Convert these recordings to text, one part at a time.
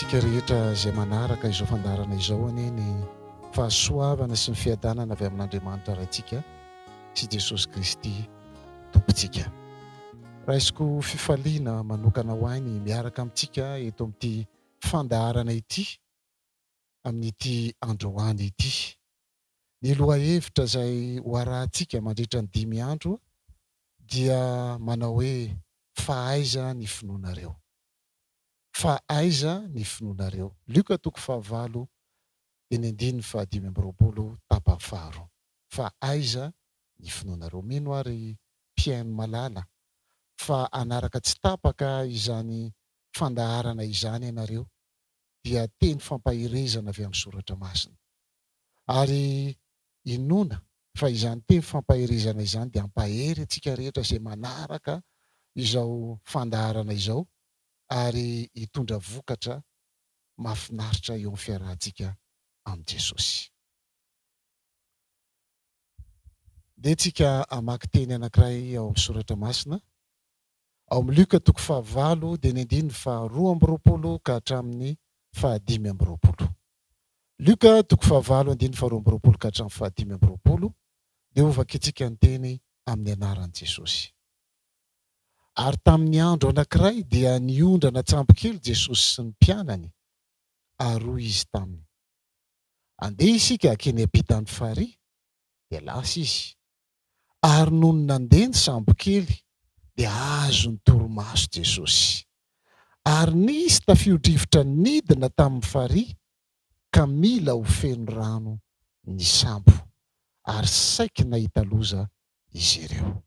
antsika rehetra izay manaraka izao fandaharana izao anie ny fahasoavana sy ny fiadanana avy amin'Andriamanitra Raintsika sy Jesosy Kristy Tompontsika. Raisiko fifaliana manokana ho ahy ny miaraka amintsika eto amin'ity fandaharana ity amin'ity androany ity. Ny lohahevitra izay ho arahantsika mandritra ny dimy andro dia manao hoe Fa aiza ny finoanareo? Fa aiza ny finoanareo? Lioka toko fahavalo dia ny andininy fahadimy amby 20 tapany faharoa. Fa aiza ny finoanareo? Mino aho ry mpihaino malala fa hanaraka tsy tapaka izany fandaharana izany ianareo dia teny fampaherezana avy amin'ny Soratra Masina. Ary inoana fa izany teny fampaherezana izany dia hampahery antsika rehetra izay manaraka izao fandaharana izao ary hitondra vokatra mahafinaritra eo amin'ny fiarahantsika amin'i Jesosy. Ndeha tsika hamaky teny anankiray ao amin'ny Soratra Masina. Ao amin'ny Lioka toko fahavalo dia ny andininy faha-22 ka hatramin'ny faha-25. Lioka toko fahavalo andininy faha-22 ka hatramin'ny faha-25 dia hovakintsika ny teny amin'ny anaran'i Jesosy. Ary tamin'ny andro anankiray dia niondrana an-tsambokely Jesosy sy ny mpianany, ary hoy Izy taminy, Andeha isika hankeny ampitan'ny farihy. Dia lasa izy. Ary nony nandeha ny sambokely, dia azon'ny torimaso Jesosy. Ary nisy tafio-drivotra nidina tamin'ny farihy, ka mila ho feno rano ny sambo, ary saiky nahita loza izy ireo.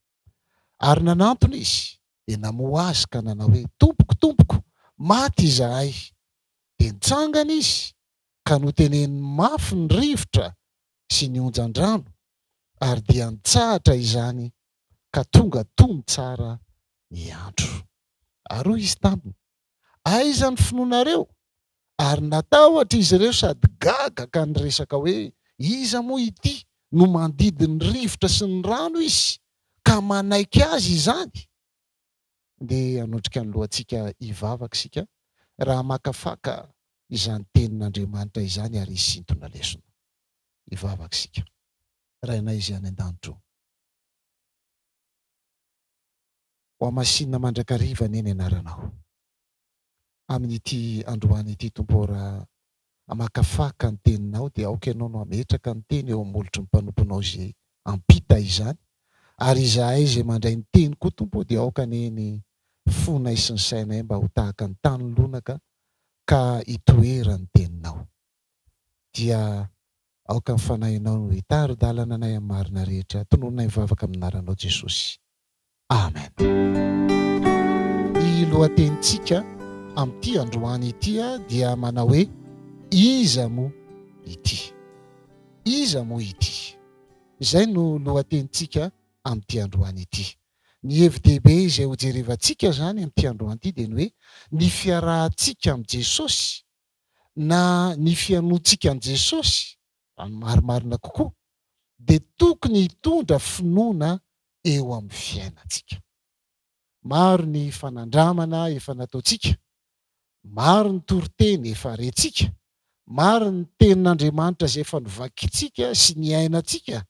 Ary nanantona izy, dia namoha azy ka nanao hoe, Tompoko, Tompoko, maty izahay! Dia nitsangana izy, ka noteneniny mafy ny rivotra sy ny onjan-drano, ary dia nitsahatra izany ka tonga tony tsara ny andro. Ary hoy izy taminy, Aiza ny finoanareo? Ary natahotra izy ireo sady gaga ka niresaka hoe, Iza moa ity no mandidy ny rivotra sy ny rano izy ka manaiky azy izany? Ndeha hanondrika ny lohantsika hivavaka isika raha hamakafaka izany tenin'Andriamanitra izany ary hisintona lesona. Hivavaka isika. Rainay izay any an-danitra ô, hohamasinina mandrakariva anie ny anaranao. Amin'ity androany ity Tompo ô, raha hamakafaka ny teninao dia aoka Ianao no hametraka ny teny eo amin'ny molotry ny mpanomponao izay hampita izany, ary izahay izay mandray ny teny koa Tompo ô dia aoka anie ny fonay sy ny sainay mba ho tahaka ny tany lonaka ka hitoeran'ny teninao. Dia aoka ny Fanahinao no hitari-dalana anay amin'ny marina rehetra. Tonononay mivavaka amin'ny anaranao Jesosy. Amen. Ny lohatenintsika amin'ity androany ity dia manao hoe Iza moa ity? Iza moa ity? Izay no lohatenintsika amin'ity androany ity. Ny hevi-dehibe izay hojerevantsika izany amin'ity androany ity dia ny hoe ny fiarahantsika amin'i Jesosy na ny fihainoantsika an'i Jesosy, raha ny marimarina kokoa, dia tokony hitondra finoana eo amin'ny fiainantsika. Maro ny fanandramana efa nataontsika, maro ny toriteny efa rentsika, maro ny tenin'Andriamanitra izay efa novakintsika sy niainantsika,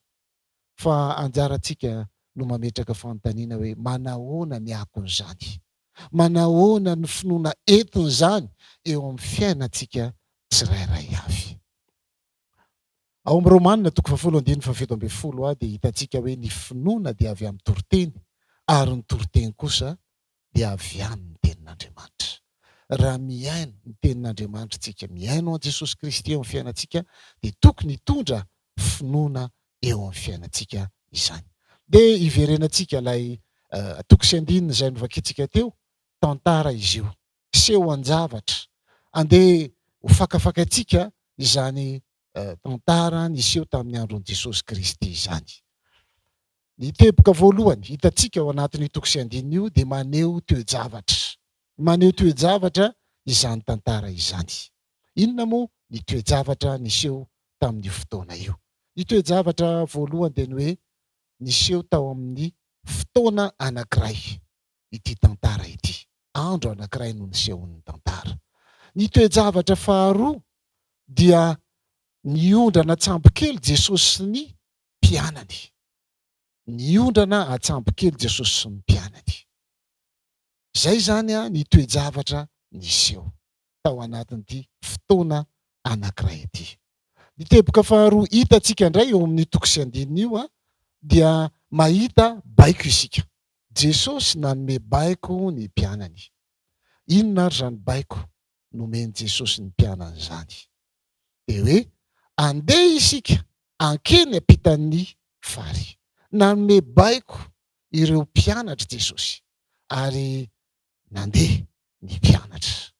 fa anjarantsika no mametraka fanontaniana hoe manahoana ny akon'izany? Manahoana ny finoana entin'izany eo amin'ny fiainantsika tsirairay avy? Ao amin'ny Romana toko fahafolo andininy faha-17 a dia hitantsika hoe ny finoana dia avy amin'ny toriteny ary ny toriteny kosa dia avy amin'ny tenin'Andriamanitra. Raha mihaino ny tenin'Andriamanitra isika, mihaino an'i Jesosy Kristy eo amin'ny fiainantsika, dia tokony hitondra finoana eo amin'ny fiainantsika izany. Dia hiverenantsika ilay toko sy andininy izay novakintsika teo, tantara izy io, seho an-javatra. Andeha hofakafakaintsika izany tantara niseho tamin'ny andron'i Jesosy Kristy izany. Ny teboka voalohany hitantsika ao anatin'io toko sy andininy io dia maneho toe-javatra. Maneho toe-javatra izany tantara izany. Inona moa ny toe-javatra niseho tamin'io fotoana io? Ny toe-javatra voalohany dia ny hoe niseho tao amin'ny fotoana anankiray ity tantara ity. Andro anankiray no nisehoan'ny tantara. Ny toe-javatra faharoa dia niondrana an-tsambokely Jesosy sy ny mpianany. Niondrana an-tsambokely Jesosy sy ny mpianany. Izay izany ny toe-javatra niseho tao anatin'ity fotoana anankiray ity. Ny teboka faharoa hitantsika indray eo amin'ny toko sy andininy io dia mahita baiko isika. Jesosy nanome baiko ny mpianany. Inona ary izany baiko nomen'i Jesosy ny mpianany izany? Dia hoe andeha isika hankeny ampitan'ny farihy. Nanome baiko ireo mpianatr'i Jesosy ary nandeha ny mpianatra.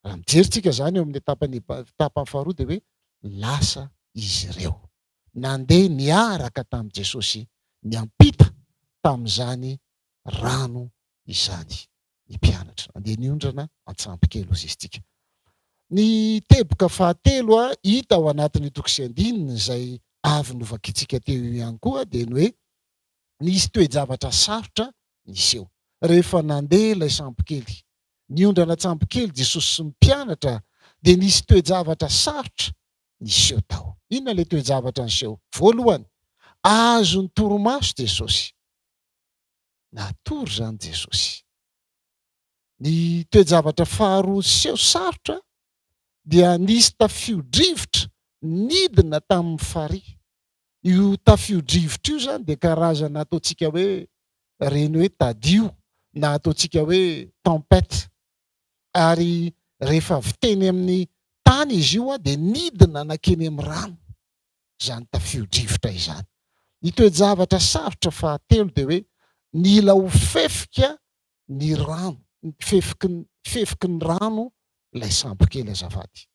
Raha mijery tsika izany eo amin'ny tapany tapany faharoa dia hoe lasa izy ireo. Nandeha niaraka tamin'i Jesosy niampita tamin'izany rano izany ny mpianatra. Nandeha niondrana an-tsambo kely hozy izy tsika. Ny teboka fahatelo hita ao anatin'io toko sy andininy izay avy novakintsika teo io ihany koa dia ny hoe nisy toe-javatra sarotra niseho. Rehefa nandeha ilay sambokely, niondrana an-tsambokely Jesosy sy ny mpianatra dia nisy toe-javatra sarotra niseho tao. Inona ilay toe-javatra niseho? Voalohany, azon'ny torimaso Jesosy. Natory izany Jesosy. Ny toe-javatra faharoa niseho sarotra dia nisy tafio-drivotra nidina tamin'ny farihy. Io tafio-drivotra io izany dia karazana ataontsika hoe reny hoe tadio na ataontsika hoe tempête. Ary rehefa avy teny amin'ny tany izy io dia nidina nankeny amin'ny rano izany tafio-drivotra izany. Ny toe-javatra sarotra fahatelo dia hoe nila ho fefika ny rano, fefiky ny fefiky ny rano ilay sambokely azafady.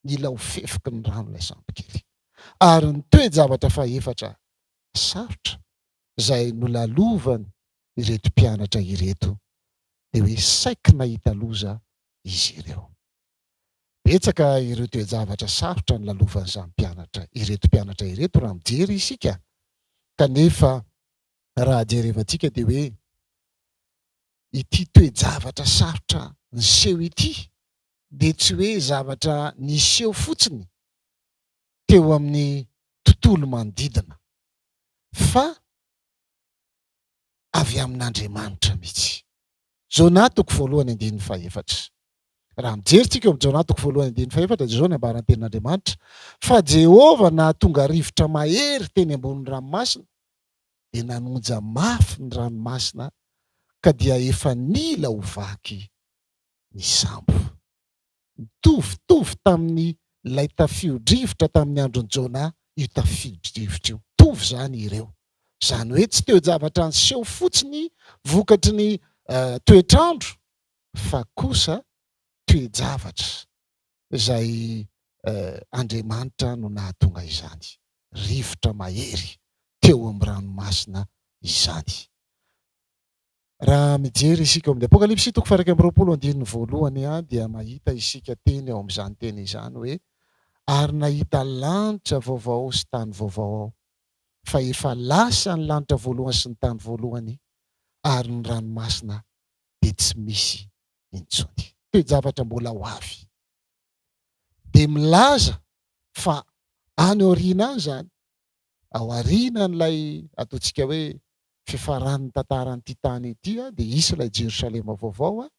Nila ho fefiky ny rano ilay sambokely. Ary ny toe-javatra fahefatra sarotra izay nolalovan ireto mpianatra ireto dia hoe saiky nahita loza izy ireo. Betsaka ireo toe-javatra sarotra nolalovan'izany mpianatra ireto mpianatra ireto raha mijery isika, kanefa raha jerevantsika dia hoe ity toe-javatra sarotra niseho ity dia tsy hoe zavatra niseho fotsiny teo amin'ny tontolo manodidina fa avy amin'Andriamanitra mihitsy. Jona toko voalohany andininy fahefatra. Raha mijery tsika eo amin'ny Jona toko voalohany andininy fahefatra dia izao ny ambaran'ny tenin'Andriamanitra, fa Jehovah nahatonga rivotra mahery teny ambonin'ny ranomasina, dia nanonja mafy ny ranomasina ka dia efa nila ho vaky ny sambo. Nitovitovy tamin'ny ilay tafio-drivotra tamin'ny andron'i Jona io tafio-drivotra io. Mitovy izany ireo. Izany hoe tsy teo-javatra niseho fotsiny vokatry ny toetr'andro fa kosa toe-javatra izay Andriamanitra no nahatonga izany rivotra mahery teo amin'ny ranomasina izany. Raha mijery isika ao amin'ny Apokalypsy toko faha 21 andininy voalohany dia mahita isika teny ao amin'izany teny izany hoe, Ary nahita lanitra vaovao sy tany vaovao aho, fa efa lasa ny lanitra voalohany sy ny tany voalohany, ary ny ranomasina dia tsy misy intsony. Toe-javatra mbola ho avy. Dia milaza fa any aoriana any izany, ao aorianan'ilay ataontsika hoe fifaran'ny tantaran'ity tany ity dia hisy ilay Jerosalema vaovao,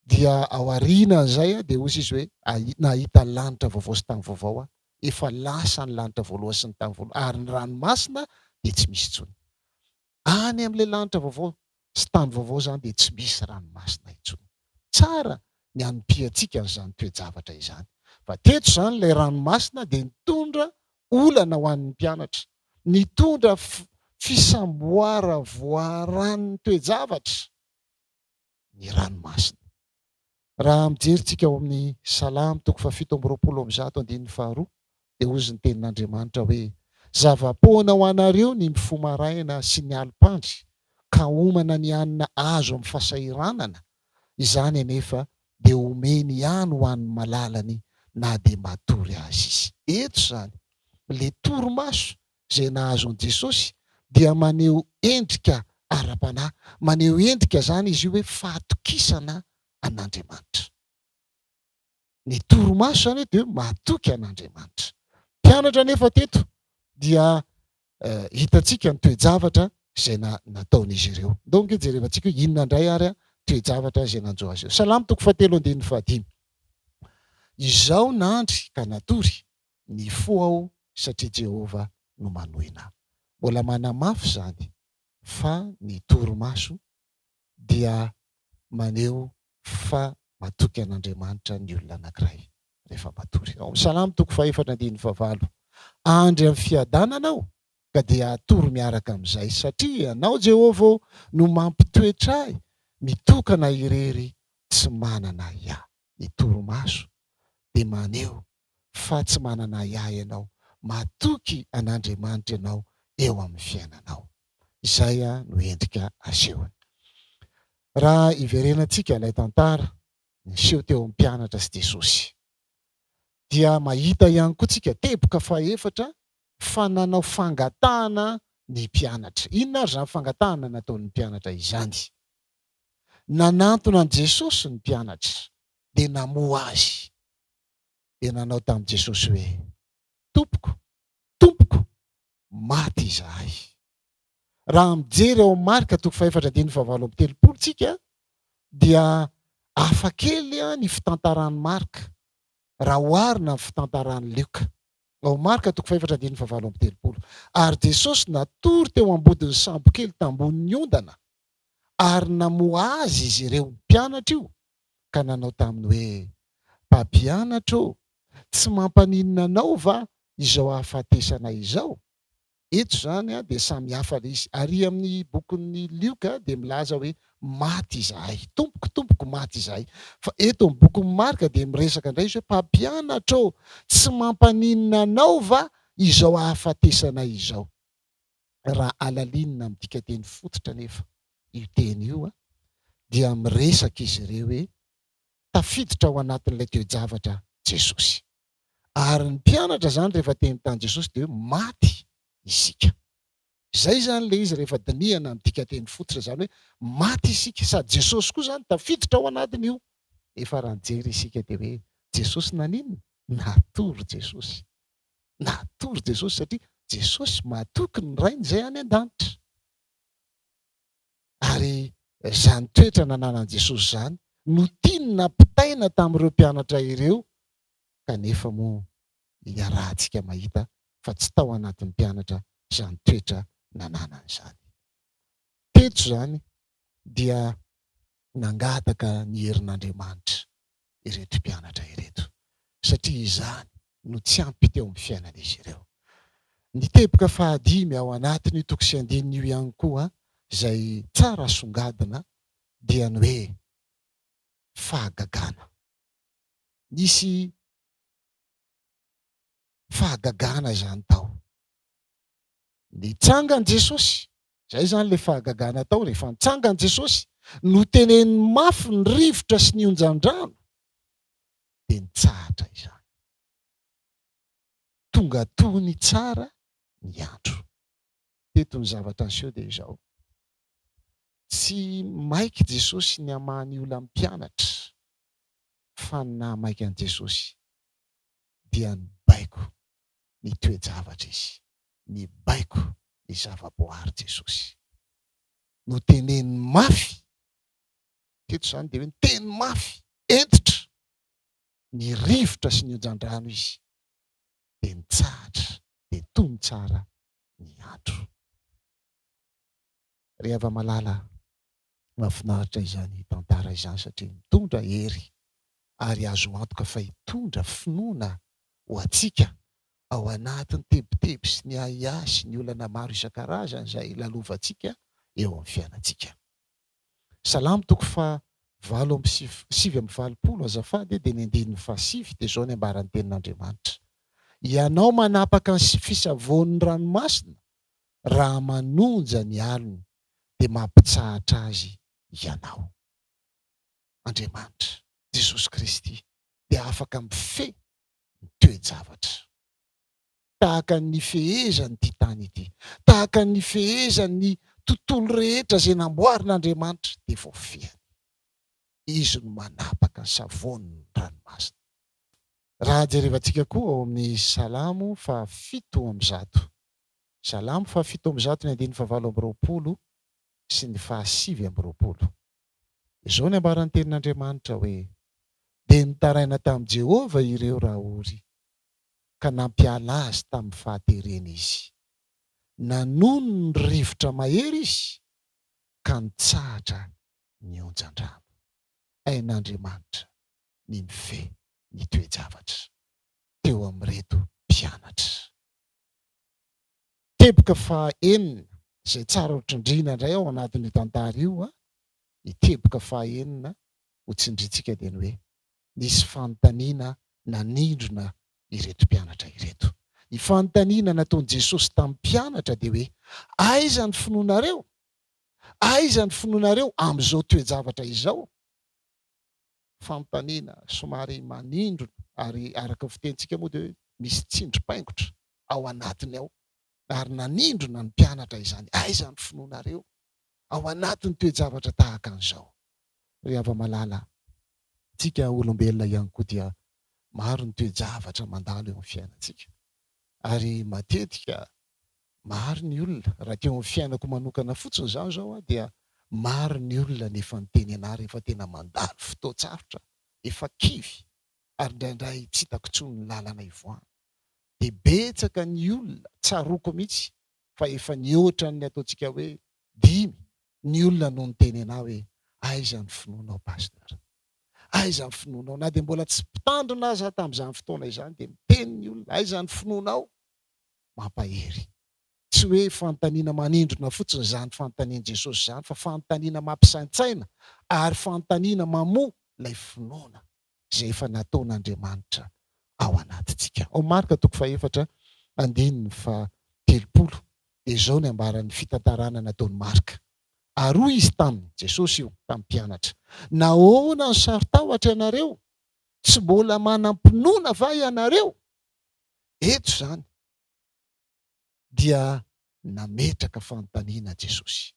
dia ao aorianan'izay dia hoy izy hoe nahita lanitra vaovao sy tany vaovao aho, efa lasa ny lanitra voalohany sy ny tany voalohany ary ny ranomasina dia tsy misy intsony. Any amin'ilay lanitra vaovao sy tany vaovao izany dia tsy misy ranomasina intsony. Tsara ny hanompiantsika an'izany toe-javatra izany. Fa teto izany ilay ranomasina dia nitondra olana ho an'ny mpianatra, nitondra fisamboaravoaran'ny toe-javatra ny ranomasina. Raha mijery tsika ao amin'ny Salamo toko fahafito amby 120 andininy faharoa dia hozy ny tenin'Andriamanitra hoe, Zava-poana ho anareo ny mifoha maraina sy ny alim-pandry ka homana ny hanina azo amin'ny fahasahiranana, izany anefa dia omeny ihany ho an'ny malalany na dia matory aza izy. Eto izany, ilay torimaso izay nahazo an'i Jesosy dia maneho endrika ara-panahy. Maneho endrika izany izy io hoe fahatokisana an'Andriamanitra. Ny torimaso izany hoe dia hoe matoky an'Andriamanitra. Mpianatra anefa teto dia hitantsika ny toe-javatra izay nataon'izy ireo. Ndao ange jerevantsika hoe inona indray ary toe-javatra izay nanjo azy ireo. Salamo toko fahatelo andininy fahadimy. Izao nandry ka natory, nifoha aho satria Jehovah no manohina ahy. Mbola manamafy izany fa ny torimaso dia maneho fa matoky an'Andriamanitra ny olona anankiray rehefa matory. Ao amin'ny Salamo toko fahefatra andininy fahavalo, Andry amin'ny fiadanana aho, ka dia hatory miaraka amin'izay, satria Ianao, Jehovah ô, no mampitoetra ahy mitokana irery tsy manana ahiahy. Ny torimaso dia maneho fa tsy manana ahiahy ianao, matoky an'Andriamanitra ianao eo amin'ny fiainanao. Izay no endrika asehony. Raha iverenantsika ilay tantara niseho teo amin'ny mpianatra sy Jesosy, dia mahita ihany koa tsika teboka fahefatra fa nanao fangatahana ny mpianatra. Inona ary izany fangatahana nataon'ny mpianatra izany? Nanantona an'i Jesosy ny mpianatra, dia namoha azy, dia nanao tamin'i Jesosy hoe, Tompoko, Tompoko, maty izahay. Raha mijery ao amin'ny Marka toko fahefatra andininy fahavalo amby telopolo tsika dia hafa kely ny fitantaran'i Marka raha oharina amin'ny fitantaran'i Lioka. Ao Marka toko fahefatra andininy fahavalo amby telopolo. Ary Jesosy natory teo ambodin'ny sambokely tambonin'ny ondana ary namoha azy izy ireo, mpianatra io, ka nanao taminy hoe, Mpampianatra ô, tsy mampaninona anao va izao hahafatesana izao? Eto izany dia samy hafa ilay izy. Ary amin'ny bokin'ny Lioka dia milaza hoe maty izahay. Tompoko, tompoko, maty izahay. Fa eto amin'ny bokin'i Marka dia miresaka indray izy hoe mpampianatra ô, tsy mampaninona anao va izao hahafatesanay izao? Raha alalinina amin'ny dikanteny fototra anefa io teny io dia miresaka izy ireo hoe tafiditra ao anatin'ilay toe-javatra Jesosy. Ary ny mpianatra izany rehefa teny tany Jesosy dia hoe maty isika. Izay izany ilay izy rehefa dinihana amin'ny dikanteny fototra izany hoe maty isika. Sady Jesosy koa izany tafiditra ao anatin'io. Efa raha nijery isika dia hoe Jesosy naninona? Natory Jesosy. Natory Jesosy satria Jesosy matoky ny Rainy izay any an-danitra. Ary izany toetra nananan'i Jesosy izany no tiany nampitaina tamin'ireo mpianatra ireo, kanefa moa iarahantsika mahita fa tsy tao anatin'ny mpianatra izany toetra nananany izany. Teto izany dia nangataka ny herin'Andriamanitra ireto mpianatra ireto, satria izany no tsy ampy teo amin'ny fiainan'izy ireo. Ny teboka fahadimy ao anatin'io toko sy andininy io ihany koa izay tsara asongadina dia ny hoe fahagagana. Nisy fahagagana izany tao. Nitsangana Jesosy, izay izany ilay fahagagana tao, rehefa nitsangana Jesosy, noteneniny mafy ny rivotra sy ny onjan-drano, dia nitsahatra izany. Tonga tony tsara ny andro. Teto ny zavatra niseho dia izao, tsy maika Jesosy ny hamaha ny olan'ny mpianatra, fa ny nahamaika an'i Jesosy dia nibaiko ny toe-javatra Izy, nibaiko ny zava-boahary Jesosy. Noteneniny mafy, teto izany dia hoe niteny mafy, hentitra, ny rivotra sy ny onjan-drano Izy, dia nitsahatra, dia tony tsara ny andro. Ry hava-malala, mahafinaritra izany tantara izany satria mitondra hery ary azo antoka fa hitondra finoana ho antsika ao anatin'ny tebiteby sy ny ahiahy sy ny olana maro isan-karazany izay lalovantsika eo amin'ny fiainantsika. Salamo toko faha 89 azafady dia ny andininy fahasivy dia izao ny ambaran'ny tenin'Andriamanitra, Ianao manapaka ny fisavoan'ny ranomasina raha manonja ny alony dia mampitsahatra azy Ianao. Andriamanitra, Jesosy Kristy, dia afaka mifehy ny toe-javatra. Tahaka ny nifehezany ity tany ity, tahaka ny nifehezany ny tontolo rehetra izay namboarin'Andriamanitra dia voafehiny. Izy no manapaka ny savoan'ny ranomasina. Raha jerevantsika koa ao amin'ny Salamo faha-107, Salamo faha-107 ny andininy faha-28 sy ny faha-29. Izao ny ambaran'ny Tenin'Andriamanitra hoe, Dia nitaraina tamin'i Jehovah ireo raha ory, ka nampiala azy tamin'ny fahatereny izy. Nanono ny rivotra mahery izy, ka nitsahatra ny onjan-drano. Hain'Andriamanitra ny mifehy ny toe-javatra teo amin'ireto mpianatra. Teboka faha-enina, izay tsara ho trindrina indray ao anatin'io tantara io, ny teboka faha-enina ho tsindrintsika dia ny hoe, nisy fanontaniana nanindrona ireto mpianatra ireto. Ny fanontaniana nataon'i Jesosy tamin'ny mpianatra dia hoe, Aiza ny finoanareo? Aiza ny finoanareo amin'izao toe-javatra izao? Fanontaniana somary manindrona ary araka ny fitenintsika moa dia hoe misy tsindrim-paingotra ao anatiny ao ary nanindrona ny mpianatra izany, aiza ny finoanareo ao anatin'ny toe-javatra tahaka an'izao? Ry hava-malala, tsika olombelona ihany koa dia maro ny toe-javatra mandalo eo amin'ny fiainantsika ary matetika Maro ny olona, raha teo amin'ny fiainako manokana fotsiny izany izao aho dia maro ny olona no efa niteny anah rehefa tena mandalo fotoan-tsarotra, efa kivy ary indraindray tsy hitako intsony ny lalana hivoahana. Dia betsaka ny olona, tsaroako mihitsy fa efa nihoatra ny ataontsika hoe dimy ny olona no niteny anah hoe aiza ny finoanao Pasteur? Aiza ny finoanao? Na dia mbola tsy mpitandrina aza aho tamin'izany fotoana izany dia miteny ny olona aiza ny finoanao? mampahery. Tsy hoe fanontaniana manindrona fotsiny izany fanontanian'i Jesosy izany, fa fanontaniana mampisaintsaina ary fanontaniana mamoha ilay finoana izay efa nataon'Andriamanitra ao anatintsika. Ao Marka toko fahefatra andininy fahatelopolo dia izao ny ambaran'ny fitantarana nataon'i Marka, Ary hoy izy taminy, Jesosy io, tamin'ny mpianatra, Nahoana no saro-tahotra ianareo? Tsy mbola manam-pinoana va ianareo? Eto izany dia nametraka fanontaniana Jesosy.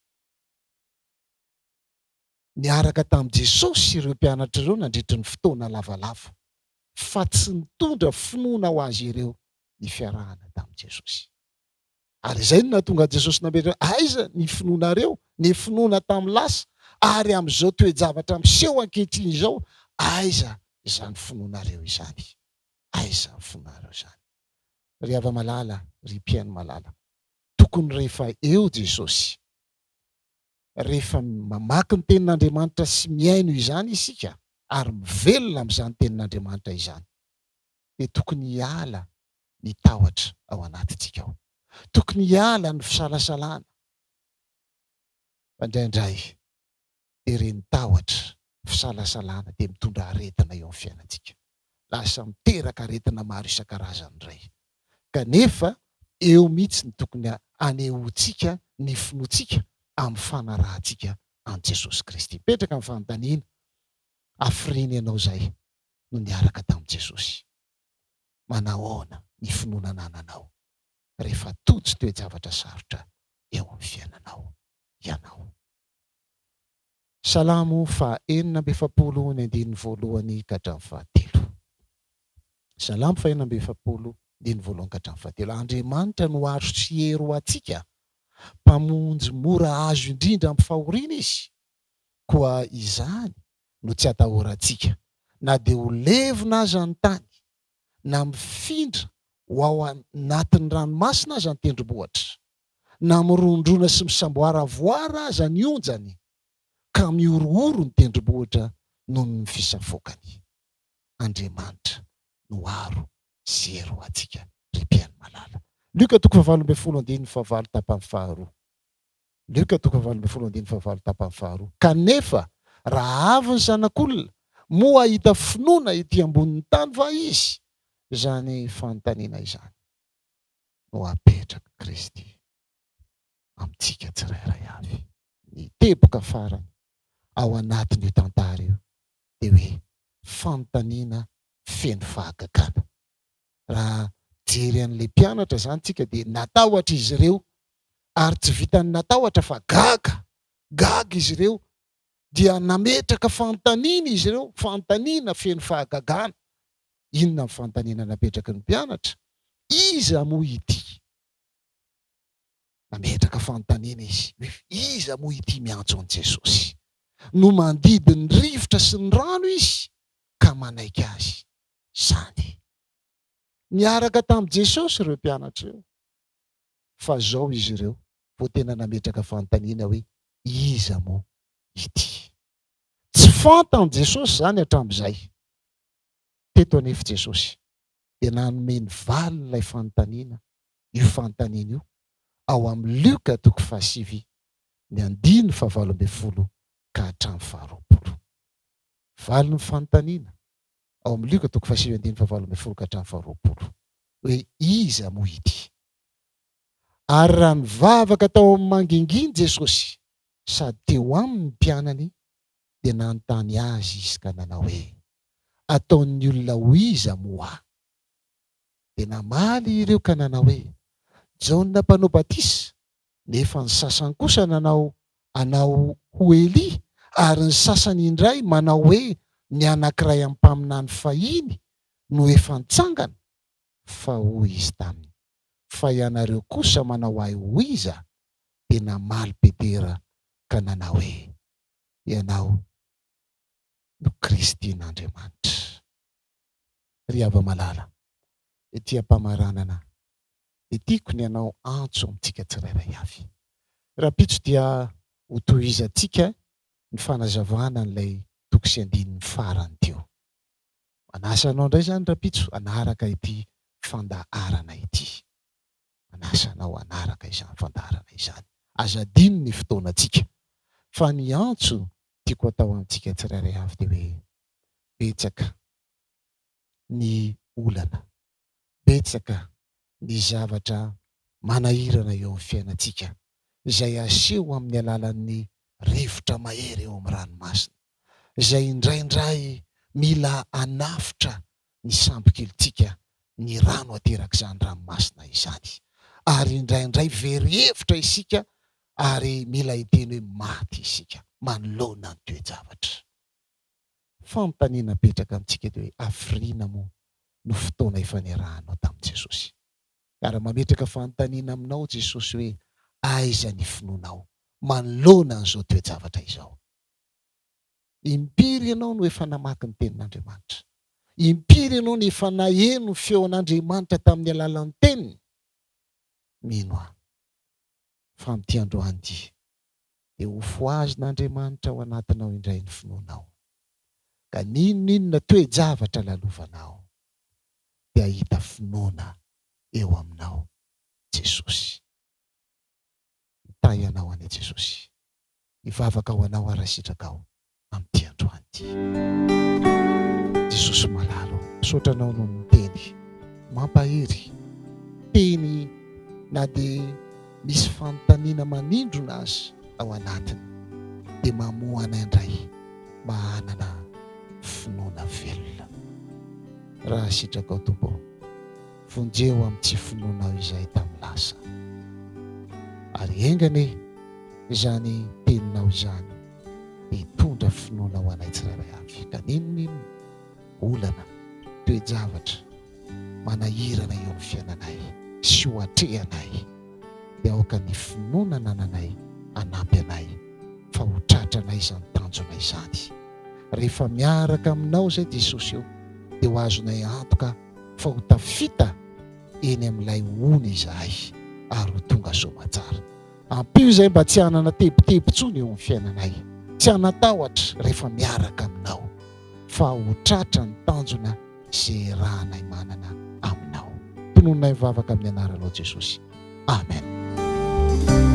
Niaraka tamin'i Jesosy ireo mpianatra ireo nandritry ny fotoana lavalava, fa tsy nitondra finoana ho azy ireo ny fiarahana tamin'i Jesosy. Ary izay no nahatonga an'i Jesosy nametraka, Aiza ny finoanareo? Ny finoana tamin'ny lasa, ary amin'izao toe-javatra miseho ankehitriny izao, aiza izany finoanareo izany? Aiza ny fonareo izany? Ry hava-malala, ry mpihaino malala, tokony rehefa eo Jesosy, rehefa mamaky ny Tenin'Andriamanitra sy mihaino izany isika ary mivelona amin'izany Tenin'Andriamanitra izany, dia tokony hiala ny tahotra ao anatintsika ao. Tokony hiala ny fisalasalana. Fa indraindray dia ireny tahotra, fisalasalana dia mitondra aretina eo amin'ny fiainantsika. Lasa miteraka aretina maro isan-karazany indray. Kanefa eo mihitsy no tokony hanehoantsika ny finoantsika amin'ny fanarahantsika an'i Jesosy Kristy. Mipetraka ny fanontaniana, hafiriana ianao izay no niaraka tamin'i Jesosy? Manahoana ny finoana anananao rehefa tojo toe-javatra sarotra eo amin'ny fiainanao ianao? Salamo faha 46 ny andininy voalohany ka hatramin'ny fahatelo. Salamo faha 46 andininy voalohany ka hatramin'ny fahatelo. Andriamanitra no aro sy hery ho antsika, Mpamonjy mora azo indrindra amin'ny fahoriana Izy. Koa izany no tsy atahorantsika, na dia ho levona aza ny tany, na mifindra ho ao anatin'ny ranomasina aza ny tendrombohitra, na mirondrona sy misamboaravoara aza ny onjany, ka mihorohoro ny tendrombohitra noho ny fisafoakany. Andriamanitra no aro sy hery ho antsika, ry mpihaino malala. Lioka toko fahavalo ambin'ny folo andininy fahavalo tapany faharoa. Lioka toko fahavalo ambin'ny folo andininy fahavalo tapany faharoa. Kanefa raha avy ny Zanak'olona, moa hahita finoana ety ambonin'ny tany va izy? Izany fanontaniana izany no apetrak'i Kristy amintsika tsirairay avy. Ny teboka farany ao anatin'io tantara io dia hoe fanontaniana feno fahagagana. Raha mijery an'ilay mpianatra izany tsika dia natahotra izy ireo ary tsy vitan'ny natahotra fa gaga, gaga izy ireo dia nametraka fanontaniana izy ireo, fanontaniana feno fahagagana. Inona ny fanontaniana napetraky ny mpianatra? Iza moa ity? Nametraka fanontaniana izy hoe iza moa ity miantso an'i Jesosy? No mandidy ny rivotra sy ny rano izy ka manaiky azy izany. Niaraka tamin'i Jesosy ireo mpianatra ireo. Fa izao izy ireo vao tena nametraka fanontaniana hoe iza moa ity? Tsy fantan'i Jesosy izany hatramin'izay. Teto anefa Jesosy dia nanome ny valin'ilay fanontaniana io fanontaniana io ao amin'ny Lioka toko fahasivy ny andininy fahavalo ambinifolo ka hatramin'ny faharoapolo. Valin'ny fanontaniana ao amin'ny Lioka toko fahasivy andininy fahavalo ambinifolo ka hatramin'ny faharoapolo hoe iza moa ity? Ary raha nivavaka tao amin'ny mangingina Jesosy sady teo aminy ny mpianany dia nanontany azy izy ka nanao hoe, Ataon'ny olona ho iza moa aho? Dia namaly ireo ka nanao hoe, Jaona Mpanao Batisa, nefa ny sasany kosa nanao anao ho Elia, ary ny sasany indray manao hoe ny anankiray amin'ny mpaminany fahiny no efa nitsangana. Fa hoy izy taminy, Fa ianareo kosa manao ahy ho iza? Dia namaly Petera ka nanao hoe, Ianao no Kristin'Andriamanitra. Ry hava-malala, ety am-pamaranana dia tiako ny hanao antso amintsika tsirairay avy. Rahampitso dia hotohizantsika ny fanazavana an'ilay toko sy andininy farany teo. Manasa anao indray izany rahampitso hanaraka ity fandaharana ity. Manasa anao hanaraka izany fandaharana izany. Aza adino ny fotoanantsika. Fa ny antso tiako atao amintsika tsirairay avy dia hoe betsaka ny olana, betsaka ny zavatra manahirana eo amin'ny fiainantsika izay aseho amin'ny alalan'ny rivotra mahery eo amin'ny ranomasina, izay indraindray mila hanafotra ny sambokelintsika ny rano aterak'izany ranomasina izany. Ary indraindray very hevitra isika ary mila hiteny hoe maty isika manoloana ny toe-javatra. Fanontaniana apetraka amintsika dia hoe hafiriana moa no fotoana efa niarahanao tamin'i Jesosy? Ary mametraka fanontaniana aminao Jesosy hoe aiza ny finoanao manoloana an'izao toe-javatra izao? Impiry ianao no efa namaky ny Tenin'Andriamanitra? Impiry ianao no efa naheno ny feon'Andriamanitra tamin'ny alalan'ny Teniny? Mino aho fa amin'ity androany ity dia hofohazin'Andriamanitra ao anatinao indray ny finoanao. Ka n'inon'inona toe-javatra lalovanao dia hahita finoana eo aminao Jesosy. Hitahy anao anie Jesosy. Hivavaka ho anao aho raha sitrakao amin'ity androany ity. Jesosy malala ô, misaotra anao noho ny teny mampahery, teny na dia misy fanontaniana manindrona aza ao anatiny dia mamoha anay indray mba hanana finoana velona. Raha sitrakao Tompo ô, vonjeo amin'ny tsy finoanao izahay tamin'ny lasa. Ary enga anie izany teninao izany dia hitondra finoana ho anay tsirairay avy. Ka n'inon'inona olana, toe-javatra manahirana eo amin'ny fiainanay sy ho atrehanay, dia aoka ny finoana anananay hanampy anay fa ho tratranay izany tanjona izany. Rehefa miaraka aminao izay Jesosy ô, dia ho azonay antoka fa ho tafita eny amin'ilay ony izahay ary ho tonga soamatsara. Ampio izahay mba tsy hanana tebiteby intsony eo amin'ny fiainanay, tsy hanan-tahotra rehefa miaraka aminao, fa ho tratra ny tanjona izay iarahanay manana aminao. Tonononay mivavaka amin'ny anaranao Jesosy. Amen.